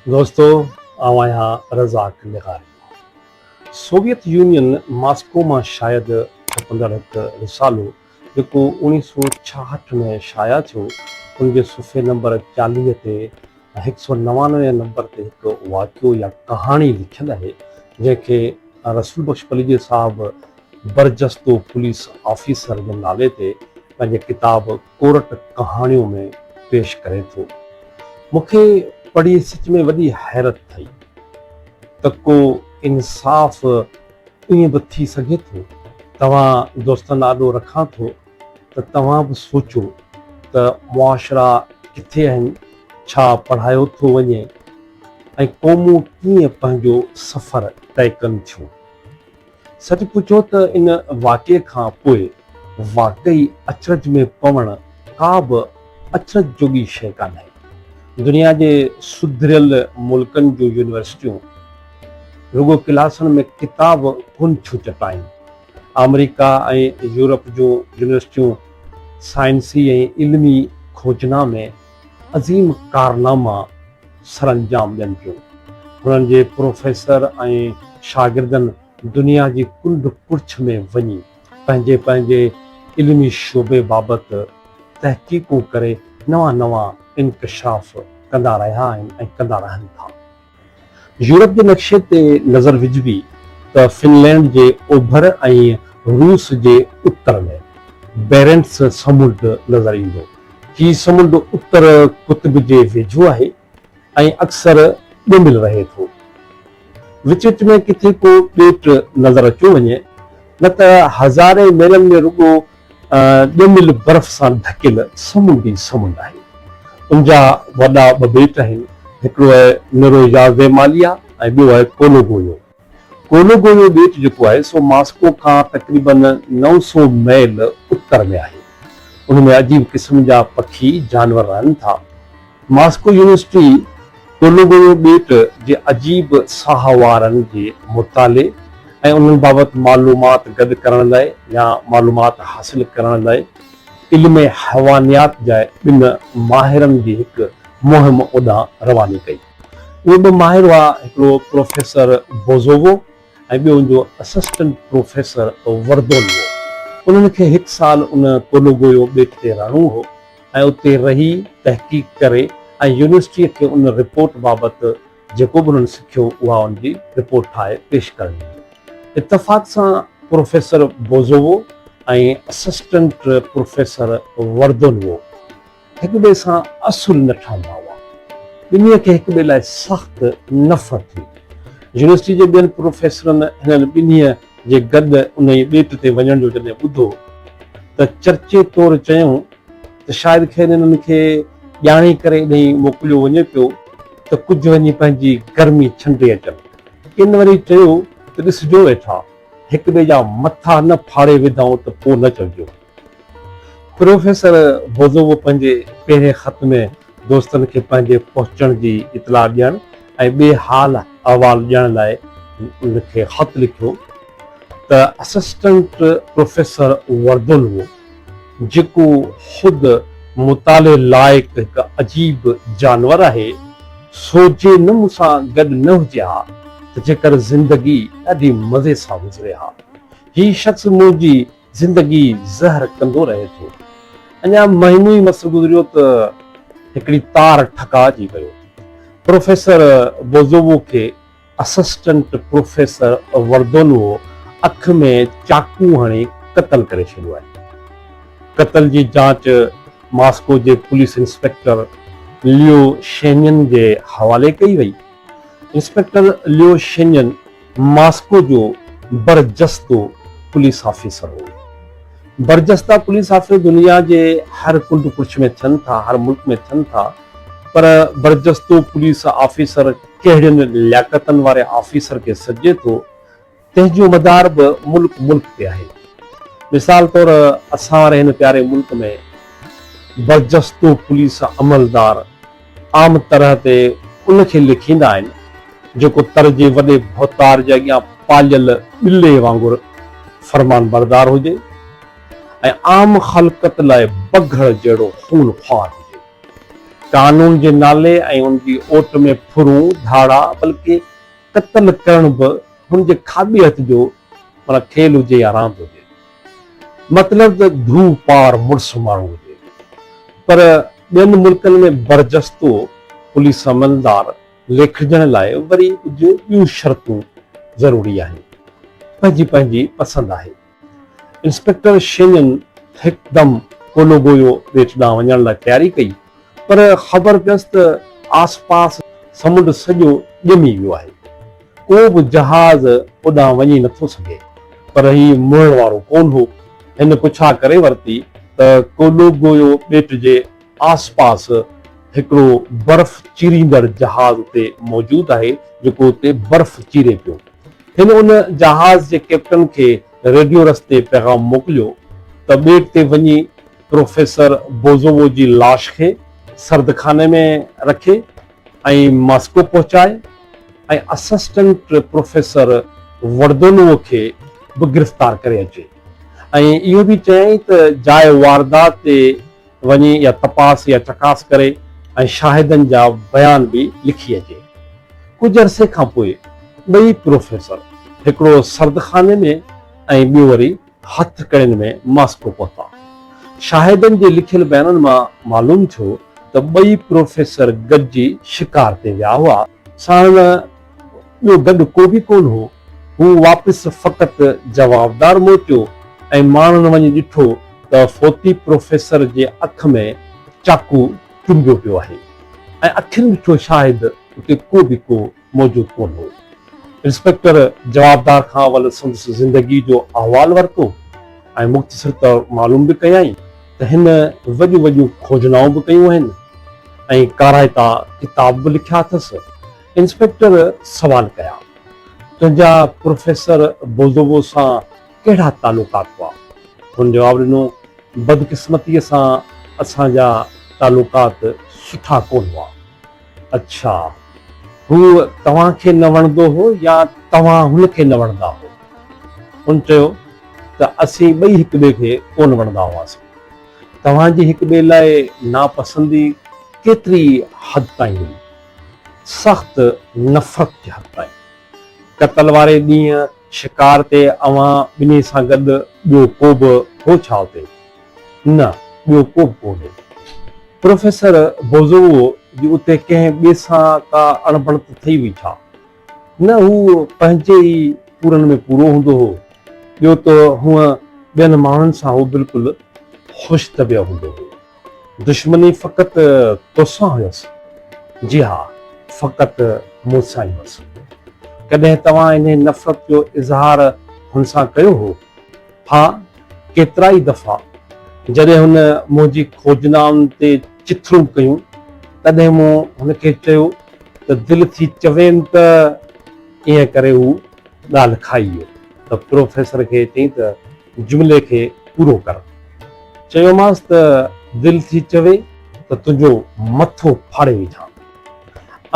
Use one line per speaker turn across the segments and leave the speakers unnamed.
دوستو آئون آهيان رزاق لغاري. سوويت يونين ماسڪو مان شايد ڇپندڙ هڪ رسالو جيڪو اوڻيهه سو ڇاهٺ ۾ شايع ٿيو ان جي صفحي نمبر 40 تي هڪ سو 99 نمبر تي هڪ واقعو يا ڪهاڻي لکيل آهي جنهن کي رسول بخش پليجي صاحب برجستو پوليس آفيسر جي نالي تي پنهنجي ڪتاب ڪورٽ ڪهاڻيون ۾ پيش ڪري ٿو. مون کي پڙهي سچ ۾ وڏي حيرت ٿي ته ڪو انصاف ائين به ٿي سگهي ٿو. توهان دوستن آڏو رکان ٿو ته توهان به سوچو ته معاشرا ڪٿي آهن، ڇا پڙهايو ٿو وڃي ۽ قومون ڪيئن پنهنجو سفر طئي ڪن ٿيون. سچ پڇو ته ان واقعي کان پوء واقعي اچرج ۾ پوڻ ڪا به اچرج جوڳي شيء ڪانهي. دنيا جي سڌريل ملڪن جون يونيورسٽيون رڳو ڪلاسن ۾ ڪتاب ڪونه ٿيون چٽائين. آمريڪا ۽ يورپ جون يونيورسٽيون سائنسي ۽ علمي کوجنا ۾ عظيم ڪارناما سرانجام ڏين پيون. هنن جي پروفيسر ۽ شاگردن دنيا جي ڪنڊ ڪڙڇ ۾ وڃي پنهنجي پنهنجي علمي شعبي بابت تحقيقون ڪري نوان نوان انڪشاف ڪندا رهيا آهن ۽ ڪندا رهن ٿا. يورپ جي نقشي تي نظر وجهبي ته فنلينڊ جي اوڀر ۽ روس جي اتر ۾ بيرنٽس سمنڊ نظر ايندو. هي سمنڊ اتر قطب جي ويجهو آهي ۽ اڪثر ڄميل رهي ٿو. وچ وچ ۾ ڪٿي ڪو ٻيٽ نظر اچيو وڃي، نه ته هزارين ميلن ۾ رڳو ڄميل برف سان ڍڪيل سمنڊ ئي سمنڊ آهي. ان جا وڏا ٻه ٻيٽ آهن، هڪڙو آهي نرويازيماليا ۽ ٻيو آهي ڪولوگويو. ڪولوگويو ٻيٽ جيڪو آهي سو ماسڪو کان تقريباً 900 ميل اتر ۾ آهي. ان ۾ عجيب قسم جا پکي، جانور رهن ٿا. ماسڪو يونيورسٽي ڪولوگويو ٻيٽ جي عجيب ساهوارن جي مطالعي ۽ انهن بابت معلومات گڏ ڪرڻ لاء يا معلومات حاصل ڪرڻ لاء علم حيوانيات جا ٻن ماهرن جي هڪ مهم اوڏانهن رواني ڪئي. اهي ٻه ماهر هئا هڪڙو پروفيسر بوزووو ۽ ٻيو ان جو اسسٽنٽ پروفيسر وردونوو. انهن کي هڪ سال ان ڪولوگويو ٻيٽ تي رهڻو هو ۽ اتي رهي تحقيق ڪري ۽ يونيورسٽيء کي ان رپورٽ بابت جيڪو به انهن سکيو اها ان جي رپورٽ ٺاهي پيش ڪرڻي هئي. اتفاق سان پروفيسر بوزوو ۽ اسسٽنٽ پروفيسر وردونوو هڪ ٻئي سان اصل نه ٺهندا هئا. ٻنهي کي هڪ ٻئي لاء سخت نفرت هئي. يونيورسٽي جي ٻين پروفيسرن هنن ٻنهي جي گڏ انهيء ٻيٽ تي وڃڻ جو جڏهن ٻڌو ته چرچي طور چيائون ته شايد کين انهن کي ڄاڻي ڪري اڏهين موڪليو وڃي پيو ته ڪجهه وڃي پنهنجي گرمي ڇنڊي اچن. ڪن وري چيو ته ڏسجو ويٺا هڪ ٻئي جا مٿا نه ڦاڙي وڌائون ته پوء نه چئجو. پروفيسر بوزوو پنهنجي پهرين خط ۾ دوستن کي پنهنجي پهچڻ جي اطلاع ڏيڻ ۽ ٻئي حال احوال ڏيڻ لاء ان کي خط لکيو ته اسسٽنٽ پروفيسر وردونوو جيڪو خود مطالعي لائق هڪ عجيب جانور آهي سو جي نه مون سان گڏ نه هجي ها ته جيڪر زندگي ڏاڍي مزي سان گذري ها. هي شخص منهنجي زندگي زهر ڪندو رهي ٿو. اڃا مهينو ئي مس گذريو ته هڪڙي تار ٺڪاء اچي پيو. پروفيسر بوزوو کي اسسٽنٽ پروفيسر وردونوو اک ۾ چاقو هڻي قتل ڪري ڇڏيو آهي. قتل جي جاچ ماسڪو جي پوليس انسپيڪٽر ليو شينين جي حوالي ڪئي وئي. انسپيڪٽر ليو شينين ماسڪو جو برجستو پوليس آفيسر هو. برجستا پوليس آفيسر دنيا جي هر ڪنڊ ڪڙڇ ۾ ٿين ٿا، هر ملڪ ۾ ٿين ٿا، پر برجستو پوليس آفيسر ڪهڙين لياقتن واري آفيسر کي سڏجي ٿو، تنهن جو مدار به ملڪ ملڪ تي آهي. مثال طور اسان واري هن پياري ملڪ ۾ برجستو پوليس عملدار عام طرح تي ان کي لکيندا آهن جيڪو تر جي وڏي ڀوتار جي اڳيان پاليل ٻلي وانگر فرمانبردار هجي ۽ عام خلقت لاء بگهڙ جهڙو خون خوار هجي. قانون جي نالي ۽ ان جي اوٽ ۾ ڦرون، ڌاڙا بلڪه قتل ڪرڻ به هن جي کاٻي هٿ جو معنيٰ کيل هجي يا راند هجي. مطلب ته ڌو پار مڙس ماڻهو هجي. پر ٻين ملڪن ۾ برجستو پوليس عملدار ليکجڻ لاء وري ڪجهه ٻيون شرطون ضروري آهن. پنهنجي پنهنجي پسند آهي. انسپيڪٽر شينين هڪدم ڪولوگويو ٻيٽ ڏانهن وڃڻ لاء تياري ڪئي، پر خبر پيس ته آس پاس سمنڊ سڄو ڄمي ويو آهي. ڪو به جهاز اوڏانهن وڃي نٿو سگهي. پر هي مڙڻ وارو ڪونه هو. هن پڇا ڪري ورتي ته ڪولوگويو ٻيٽ جي آس پاس هڪڙو برف چيريندڙ جهاز اتي موجود آهي، جيڪو اتي برف چيري پيو. هن ان جهاز جي ڪئپٽن کي ريڊيو رستي پيغام موڪليو ته ٻيٽ تي وڃي پروفيسر بوزوو جي لاش کي سردخاني ۾ رکي ۽ ماسڪو پهچائي ۽ اسسٽنٽ پروفيسر وردونوو کي به گرفتار ڪري اچي ۽ اهو به چيائين ته جاء واردات تي وڃي اها تپاس يا چڪاس ڪري ۽ شاهدن جا بيان به لکي اچي. ڪجهه عرصي کان پوء ٻئي پروفيسر، هڪڙو سردخاني ۾ ۽ ٻيو وري هٿ ڪڙين ۾ ماسڪو پهتا. شاهدن جي لکيل بيانن مان معلوم ٿيو ته ٻئي پروفيسر گڏجي شڪار تي ويا هئا. ساڻن ٻيو گڏ ڪو به ڪونه هو. هو واپس فقط جوابدار موٽيو ۽ ماڻهن وڃي ڏٺو ته فوتي پروفيسر جي اک ۾ چاقو ٽنبيو پيو آهي ۽ اکين ڏٺو شاهد اتي ڪو به ڪو موجود ڪونه هو. انسپيڪٽر جوابدار کان اول سندس زندگي جو احوال ورتو ۽ مختصر طور معلوم به ڪيائين ته هن وڏيون وڏيون کوجنائون به ڪيون آهن ۽ ڪارائتا ڪتاب به لکيا اٿس. انسپيڪٽر سوال ڪيا، تنهنجا پروفيسر بوزوو سان ڪهڙا تعلقات هئا؟ هن جواب ڏنو، بدقسمتيء سان اسان جا تعلقات سٺا ڪونه هئا. اڇا، هو توهان کي نه وڻندو هو يا توهان هن کي نه وڻندا هئو؟ هن چيو ته اسين ٻئي هڪ ٻئي کي ڪونه وڻندا هئاسين. توهان جي هڪ ٻئي لاء ناپسندي ڪيتري حد تائين هئي؟ سخت نفرت جي حد تائين. قتل واري ڏينهن شڪار تي اوهان ٻنهي سان گڏ ٻيو ڪو به هو ڇا اتي؟ نه، ٻيو ڪو به ڪونه هو. پروفيسر بوزوو جي اتي ڪنهن ٻئي سان ڪا اڻبڻت ٿئي هئي ڇا؟ نه، هو پنهنجي ئي پورن ۾ پورو هوندو هو. ٻيو ته هونء ٻين ماڻهن سان هو بلڪل خوش طبع هوندو هو. دشمني فقط توسان هيس؟ جي ها، فقط مون سان ئي هيس. ڪڏهن توهان انهي نفرت جو اظهار هن سان ڪيو هو؟ ها، ڪيترائي دفعا. جڏهن هن منهنجي کوجنائن تي چٿرون ڪيون، تڏهن مون هن کي چيو ته دل ٿي چويم ته ائين ڪري هو ڳالهه کائي ويو ته پروفيسر کي چئين ته جملي کي پورو ڪر. چيومانس ته دل ٿي چوي ته تنهنجو مٿو ڦاڙي وجهان.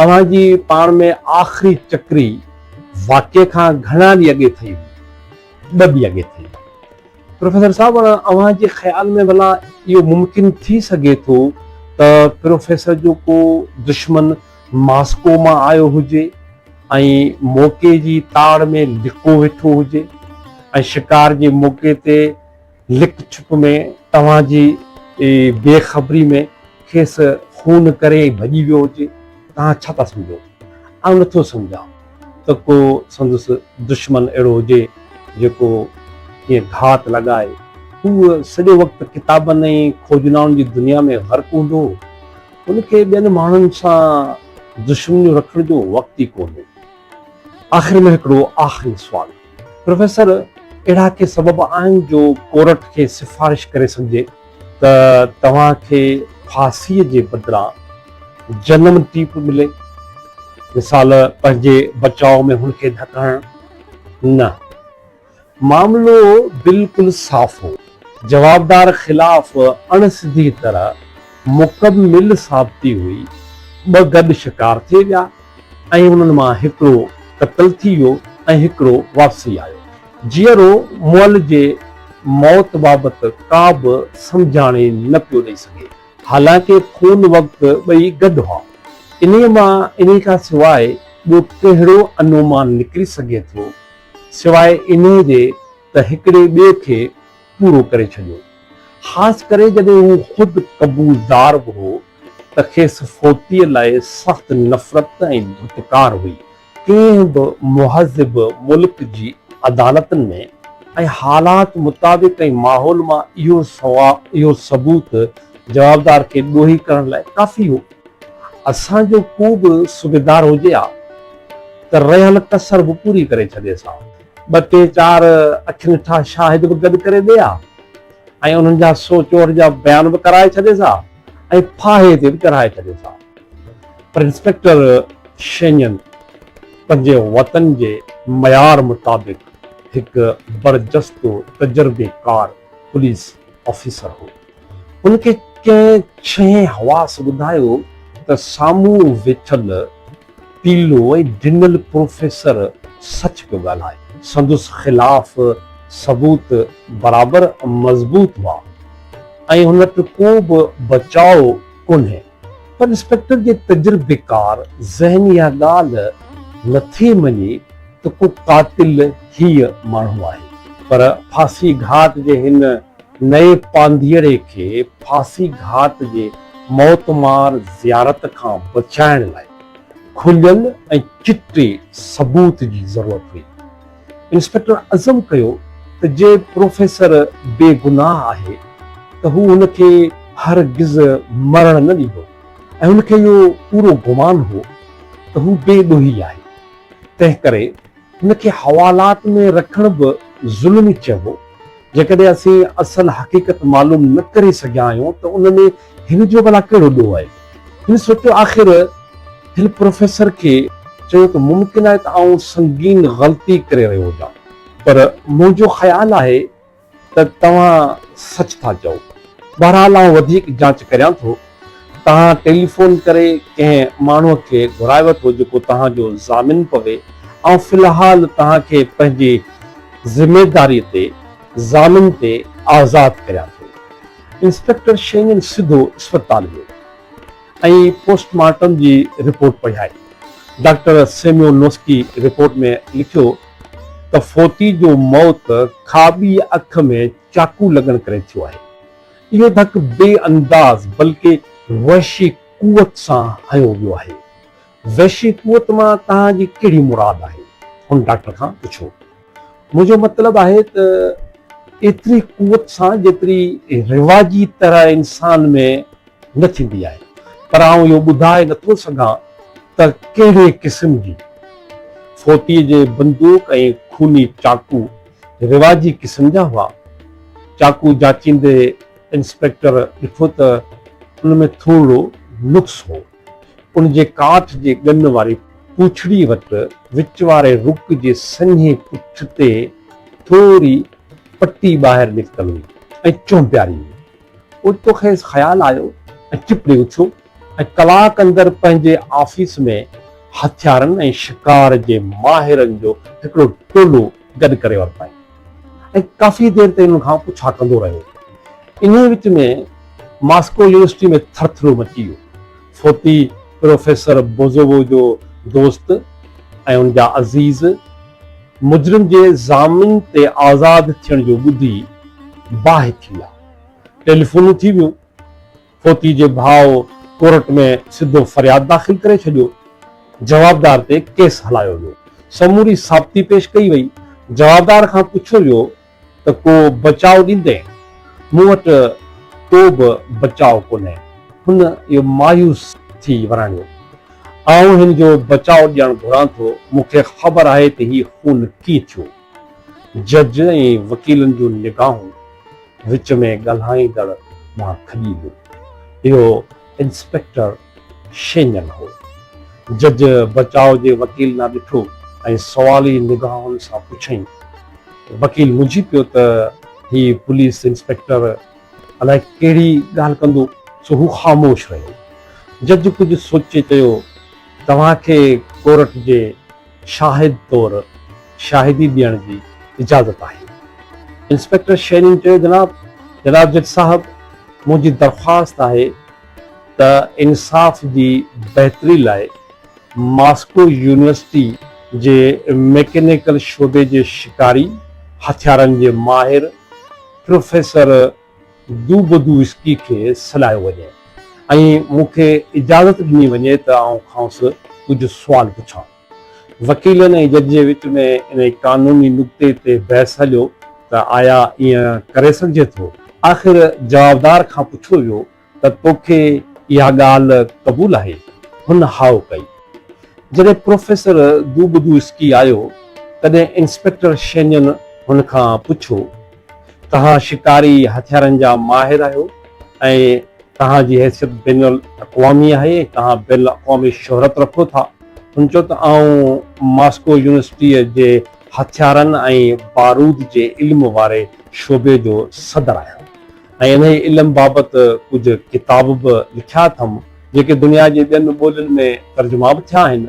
اوهان جي پاڻ ۾ آخري چڪري واقعي کان گهڻا ڏينهن اڳي ٿئي هئي؟ ٻه ڏينهن اڳي ٿئي. پروفيسر صاحب اوهان جي خيال ۾ ڀلا اهو ممڪن ٿي سگهي ٿو ته پروفيسر جو ڪو دشمن ماسڪو مان آيو هجي ۽ موقعي جي تاڙ ۾ لڪو ويٺو هجي ۽ شڪار جي موقعي تي لڪ ڇپ ۾ توهان جي بي خبري ۾ کيس خون ڪري ۽ ڀڄي ويو هجي، توهان ڇا ٿا سمجهو؟ آئون نٿو سمجهان ته ڪو سندس دشمن اهڙو هجي جيڪو ائين گهات لڳائي. هو سڄو وقت ڪتابن ۽ کوجنائن جي دنيا ۾ غرق هوندو هو. هن کي ٻين ماڻهن سان دشمنيون رکڻ جو وقت ئي ڪونه هو. آخر ۾ هڪڙو آخري سوال. پروفيسر، اهڙا ڪي سبب آهن جو ڪورٽ کي سفارش ڪري سگهجي ته توهان کي ڦاسيء جي بدران جنم ٽيپ ملي؟ مثال پنهنجي بچاء ۾ هن کي ڌڪ هڻڻ؟ نه. معاملو بلڪل صاف هو. جوابدار خلاف اڻ سڌي طرح مڪمل ثابتي هئي. ٻه گڏ شڪار ٿي ويا ۽ انهن مان هڪڙو قتل ٿي ويو ۽ هڪڙو واپسي آيو. جيئرو مئل جي موت بابت ڪا به سمجهاڻي نه پيو ڏئي سگهي. حالانڪه خون وقت ٻئي گڏ هئا. انهيء مان انهيء کان سواء ٻيو ڪهڙو انومان نڪري سگهي ٿو، سواء انهيء جي ته هڪڙي ٻئي کي پورو ڪري ڇڏيو. خاص ڪري جڏهن هو خود قبولدار به هو ته کيس فوتيء لاء سخت نفرت ۽ ڌتڪار هئي. ڪنهن به مهذب ملڪ جي عدالتن ۾ ۽ حالات مطابق ۽ ماحول مان اهو اهو ثبوت جوابدار کي ڏوهي ڪرڻ لاء ڪافي هو. اسان جو ڪو به صوبيدار هجي ها ته رهيل ڪسر به پوري ڪري ڇڏيس ها. ٻه ٽي چار اکين ڏٺا شاهد به گڏ ڪري ڏي ها ۽ انهن جا سو چوهٺ جا بيان به ڪرائي ڇڏيس ها ۽ ڦاهي تي به چڙهائي ڇڏيس ها. پر انسپيڪٽر شينين پنهنجي وطن جي معيار مطابق هڪ برجستو تجربيڪار پوليس آفيسر هو. هن کي ڪنهن ڇهين حواس ٻڌايو ته سامهون ويٺل پيلو ۽ ڊنل پروفيسر سچ پيو ڳالهائي. سندس خلاف ثبوت برابر مضبوط هئا ۽ هن وٽ ڪو به بچاء ڪونهي. پر انسپيڪٽر جي تجربيڪار ذهن اها ڳالهه نٿي مڃي ته ڪو قاتل هيء ماڻهو آهي. پر ڦاسي گهاٽ جي هن نئين پانڌيئڙي کي ڦاسي گهاٽ جي موتمار زيارت کان بچائڻ لاء کليل ۽ چٽي ثبوت جي ضرورت هئي. انسپيڪٽر عزم ڪيو ته جي پروفيسر بي گناهه آهي ته هو هن کي هرگز مرڻ نه ڏيندو ۽ هن کي اهو پورو گمان هو ته هو بي ڏوهي آهي، تنهن ڪري هن کي حوالات ۾ رکڻ به ظلم ئي چئبو. جيڪڏهن اسين اصل حقيقت معلوم نه ڪري سگهيا آهيون ته ان ۾ هن جو ڀلا ڪهڙو ڏوهه آهي؟ هن سوچيو آخر هن پروفيسر کي چيو ته ممڪن آهي ته آئون سنگين غلطي ڪري رهيو هجان پر منهنجو خيال آهي ته توهان سچ ٿا چئو. بهرحال آئون وڌيڪ جاچ ڪريان ٿو. توهان ٽيليفون ڪري ڪنهن ماڻهوء کي گهرائي وٺو جيڪو توهان جو ضامن پوي. آئون في الحال توهان کي پنهنجي ذميداريء تي ضامن تي آزاد ڪريان ٿو. انسپيڪٽر شينين سڌو اسپتال ويو ۽ پوسٽ مارٽم جي رپورٽ پڙهيائي. ڊاڪٽر سيميونوسڪي رپورٽ ۾ لکيو ته فوتي جو موت کاٻي اک ۾ چاقو لڳڻ ڪري ٿيو آهي. اهو ڌڪ بي انداز بلڪه وحشي قوت سان هنيو ويو آهي. وحشي قوت مان توهان جي ڪهڙي مراد آهي؟ هن ڊاڪٽر کان پڇيو. منهنجو مطلب آهي ته ايتري قوت سان جيتري رواجي طرح انسان ۾ نه ٿيندي آهي. پر آئون اهو ٻڌائي نه ٿو سگهان ته ڪهڙي قسم جي. فوتيء جي بندوق ۽ خوني چاقو رواجي قسم جا هئا. چاقو جاچيندي انسپيڪٽر ڏٺو ته ان ۾ ٿورڙو نقص هو. ان جي ڪاٺ جي ڳن واري پوڇڙي وٽ وچ واري رڪ جي سنهي پٺ تي ٿوري پٽي ٻاهر نڪتل هئي ۽ چونپياري هئي. اوچتو کيس خيال آيو ۽ چپڙي اٿيو ۽ ڪلاڪ اندر پنهنجي آفيس ۾ هٿيارن ۽ شڪار جي ماهرن جو هڪڙو ٽولو گڏ ڪري ورتائين ۽ ڪافي دير تائين انهن کان پڇا ڪندو رهيو. انهيء وچ ۾ ماسڪو يونيورسٽي ۾ ٿرٿلو مچي ويو. فوتي پروفيسر بوزوو جو دوست ۽ ان جا عزيز مجرم جي ضامن تي آزاد ٿيڻ جو ٻڌي باهه ٿي ويا. ٽيليفونون ٿي ويون. فوتي جي ڀاء ڪورٽ ۾ سڌو فرياد داخل ڪري ڇڏيو. جوابدار تي ڪيس هلايو ويو. سموري ثابتي پيش ڪئي وئي. جوابدار کان پڇيو ويو ته ڪو بچاء ڏيندين؟ مون وٽ ڪو به بچاء ڪونهي. هن اهو مايوس ٿي وراڻيو. آئون هن جو بچاء ڏيڻ گهران ٿو. مون کي خبر آهي ته هي خون ڪيئن ٿيو. جج ۽ وڪيلن جون نگاهون وچ ۾ ڳالهائيندڙ ڏانهن کڄي ويون. اهو انسپيڪٽر شينجن هو. جج بچاء جي وڪيل ڏانهن ڏٺو ۽ سوالي نگاهن سان پڇيائين. وڪيل منجهي پيو ته هي پوليس انسپيڪٽر الائي ڪهڙي ڳالهه ڪندو، سو هو خاموش رهيو. جج ڪجهه سوچي چيو، توهان کي ڪورٽ جي شاهد طور شاهدي ڏيڻ جي اجازت آهي. انسپيڪٽر شينين چيو، جناب، جناب جج صاحب، منهنجي درخواست آهي ته انصاف جي بهتري لاء ماسڪو يونيورسٽي جي ميڪينيڪل شعبي جي شڪاري هٿيارن جي ماهر پروفيسر دوبدوسڪي کي سڏايو وڃي ۽ مون کي اجازت ڏني وڃي ته آئون کانئس ڪجهه سوال پڇان. وڪيلن ۽ جج جي وچ ۾ انهي قانوني نقطي تي بحث هليو ته آيا ائين ڪري سگهجي ٿو؟ آخر جوابدار کان پڇيو ويو ته توکي اها ڳالهه قبول آهي؟ هن هائو ڪئي. جڏهن پروفيسر دوبدوسڪي آيو، تڏهن انسپيڪٽر شينين هن کان پڇيو، توهان شڪاري هٿيارن جا ماهر آهيو ۽ توهان جي حيثيت بين الاقوامي آهي ۽ توهان بين الاقوامي شهرت رکو ٿا. هن چيو ته آئون ماسڪو يونيورسٽيء جي هٿيارن ۽ بارود جي علم واري شعبي جو صدر آهيان ۽ انهيء علم بابت ڪجهه ڪتاب به لکيا اٿم، جيڪي دنيا جي ٻين ٻولين ۾ ترجما به ٿيا آهن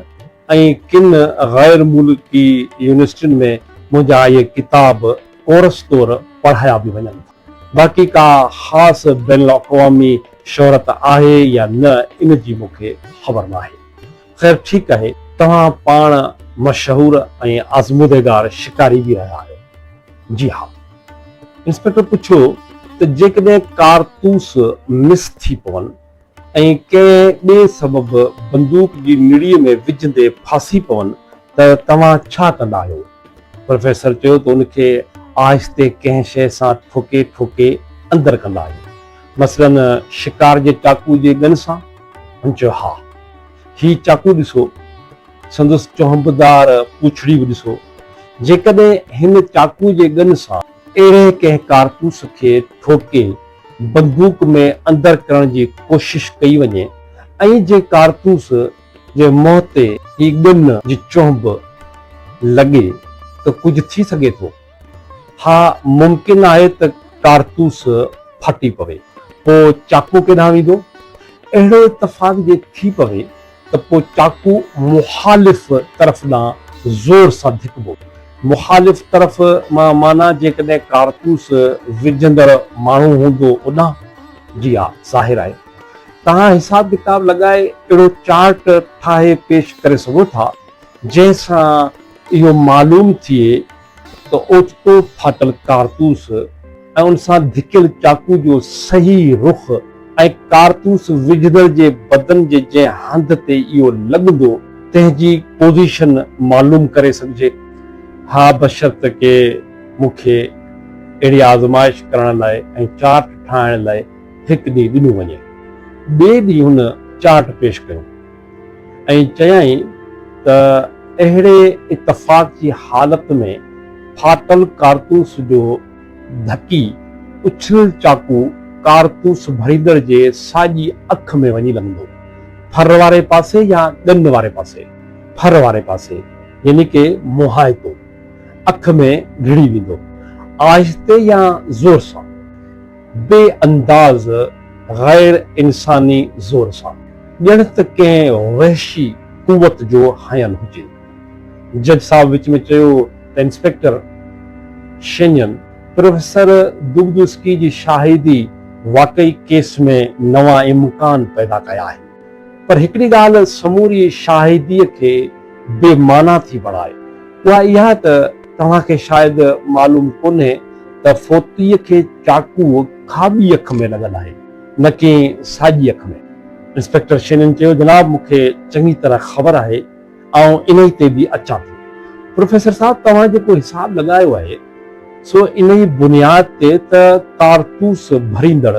۽ ڪن غير ملڪي يونيورسٽين ۾ منهنجا اهي ڪتاب ڪورس طور پڙهايا به وڃن ٿا. باقي ڪا خاص بين الاقوامي شهرت آهي يا نه ان جي مون کي خبر ناهي. خير ٺيڪ آهي، توهان پاڻ مشهور ۽ آزمودگار شڪاري به رهيا آهيو. جي ها. انسپيڪٽر پڇيو ته جيڪڏهن ڪارتوس مس ٿي پون ۽ ڪنهن ٻئي سبب بندوق جي نڙيء ۾ وجهندي ڦاسي پون ته توهان ڇا ڪندا آهيو؟ پروفيسر چيو ته ان کي آهستي ڪنهن شيء سان ٺوڪي ٺوڪي اندر ڪندا آهيون. مثلاً شڪار جي چاقوء جي ڳن سان؟ هن چيو ها. هي چاقو ڏسو، سندس چهنبدار پوڇڙي به ڏسو. جيڪڏهن هن چاقوء جي ڳن سان اهڙي ڪنهن ڪارتوس کي ٺوڪي بندوق ۾ اندر ڪرڻ جي ڪوشش ڪئي وڃي ۽ جي ڪارتوس جي منهن تي هي ڳن جي چهنب لڳي ته ڪجهه ٿي سگهي ٿو. ها ممڪن آهي ته ڪارتوس ڦاٽي پوي. پوء چاقو ڪيڏانهن ويندو؟ اهڙو اتفاق جي ٿي پوي ته پوء چاقو مخالف طرف ڏانهن زور سان ڌڪبو. مخالف طرف مان معنيٰ جيڪڏهن ڪارتوس وجهندڙ ماڻهو هوندو اوڏانهن؟ جي ها، ظاهر آهي. توهان حساب ڪتاب لڳائي اهڙو چارٽ ٺاهي پيش ڪري سگهو ٿا، جنهن سان اهو معلوم ٿئي ته اوچتو ڦاٽل ڪارتوس ۽ ان سان ڌڪيل چاقو جو صحيح رخ ۽ ڪارتوس وجهندڙ جي بدن جي جنهن هنڌ تي اهو لڳندو تنهن جي پوزيشن معلوم ڪري سگهجي. ها بشرطيڪه مون کي اهڙي آزمائش ڪرڻ لاء ۽ چارٽ ٺاهڻ لاء هڪ ڏينهن ڏنو وڃي. ٻئي ڏينهن هن چارٽ پيش ڪيو. ۽ چيائين ته اهڙي اتفاق جي حالت ۾ ڦاٽل ڪارتوس جو ڌڪي اڇليل چاقو ڪارتوس ڀريندڙ جي ساڄي اک ۾ وڃي لڳندو. ڦر واري پاسي يا ڳن واري پاسي؟ ڦر واري پاسي يعني ڪه منهائتو اک ۾ گهڙي ويندو. آهستي يا زور سان؟ بي انداز غير انساني زور سان، ڄڻ ته ڪنهن وحشي قوت جو هنيل هجي. جج صاحب وچ ۾ چيو ته انسپيڪٽر شينين، پروفيسر دوبدوسڪي جي شاهدي واقعي ڪيس ۾ نوان امڪان پيدا ڪيا آهن. پر هڪڙي ڳالهه سموري شاهديء کي بي معنيٰ ٿي بڻائي، اها اها ته توهان کي شايد معلوم ڪونهي ته فوتيء کي چاقو کاٻي اک ۾ لڳل آهي، نه ڪي ساڄي اک ۾. انسپيڪٽر شينن چيو، جناب مون کي چڱي طرح خبر آهي، آئون انهيء تي به اچان ٿو. پروفيسر صاحب توهان جيڪو حساب لڳايو آهي، سو انهيء بنياد تي ته ڪارتوس ڀريندڙ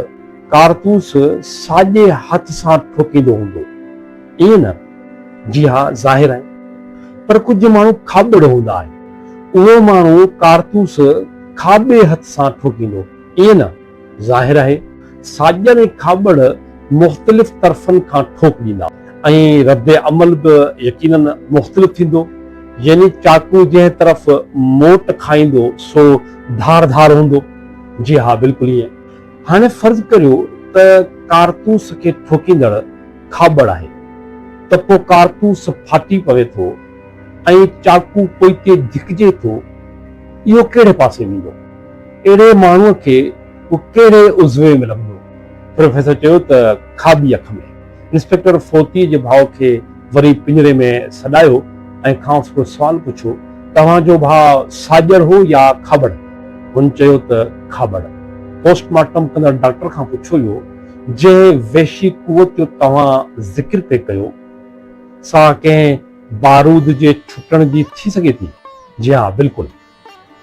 ڪارتوس ساڄي هٿ سان ٺوڪيندو هوندو، ائين نه؟ جي ها، ظاهر آهي. پر ڪجهه ماڻهو کاٻڙ هوندا آهن. اهو ماڻهو ڪارتوس کاٻي هٿ سان ٺوڪيندو، ائين نه؟ ظاهر آهي، ساڄڻ ۽ کاٻڙ مختلف طرفن کان ٺوڪ ڏيندا ۽ رد عمل به يقيناً مختلف ٿيندو، يعني چاقو جنهن طرف موٽ کائيندو سو ڌار ڌار هوندو. جي ها، بلڪل ائين. هاڻي فرض ڪريو ته ڪارتوس کي ٺوڪيندڙ کاٻڙ آهي ته پوء ڪارتوس ڦاٽي پوي ٿو ۽ چاقو پوئتي ڌڪجي ٿو، اهو ڪهڙي پاسي ويندو؟ اهڙي ماڻهوء کي اهو ڪهڙي عضوي ۾ لڳندو؟ پروفيسر چيو ته کاٻي اک ۾. انسپيڪٽر فوتيء جي ڀاء کي وري پڃري ۾ سڏايو ۽ کانئس هڪڙو سوال پڇيو، توهان جو ڀاء ساڄڙ هو يا کاٻڙ؟ هن چيو ته کاٻڙ. پوسٽ مارٽم ڪندڙ ڊاڪٽر کان پڇيو ويو، جنهن وحشي قوت جو توهان ذڪر پئي ڪيو، سا ڪنهن بارود جي ڇٽڻ جي ٿي سگهي ٿي؟ جي ها، بلڪل.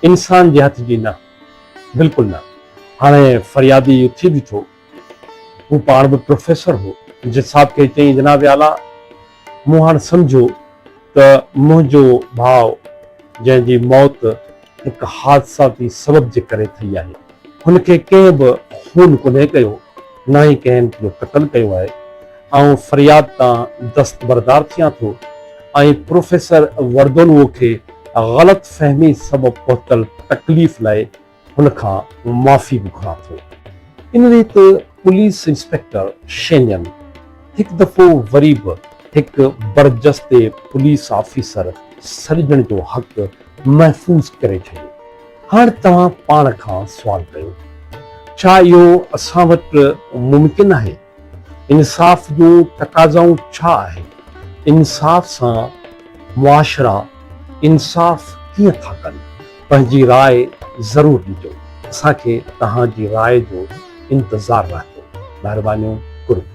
انسان جي هٿ جي نه. بلڪل نه. هاڻي فريادي اٿي بيٺو. هو پاڻ به پروفيسر هو. جج صاحب کي چيائين، جناب اعليٰ! مون هاڻ سمجهيو ته منهنجو ڀاء جنهن جي موت هڪ حادثاتي سبب جي ڪري ٿي آهي، هن کي ڪنهن به خون ڪونهي ڪيو، نه ئي ڪنهن جو قتل ڪيو آهي. آئون فرياد تان دستبردار ٿيان ٿو ۽ پروفيسر وردونوو کي غلط فهمي سبب پهتل تڪليف لاء هن کان معافي به گهران ٿو. ان ريت پوليس انسپيڪٽر شينين هڪ دفعو وري به هڪ برجستي پوليس آفيسر سڏجڻ جو حق محفوظ ڪري ڇڏيو. هاڻ توهان پاڻ کان سوال ڪيو، ڇا اهو اسان وٽ ممڪن آهي؟ انصاف جون تقاضائون ڇا آهن؟ انصاف سان معاشرا انصاف ڪيئن ٿا ڪن؟ پنهنجي راء ضرور ڏجو. اسان کي توهان جي راء جو انتظار رهندو. مهربانيون قرب.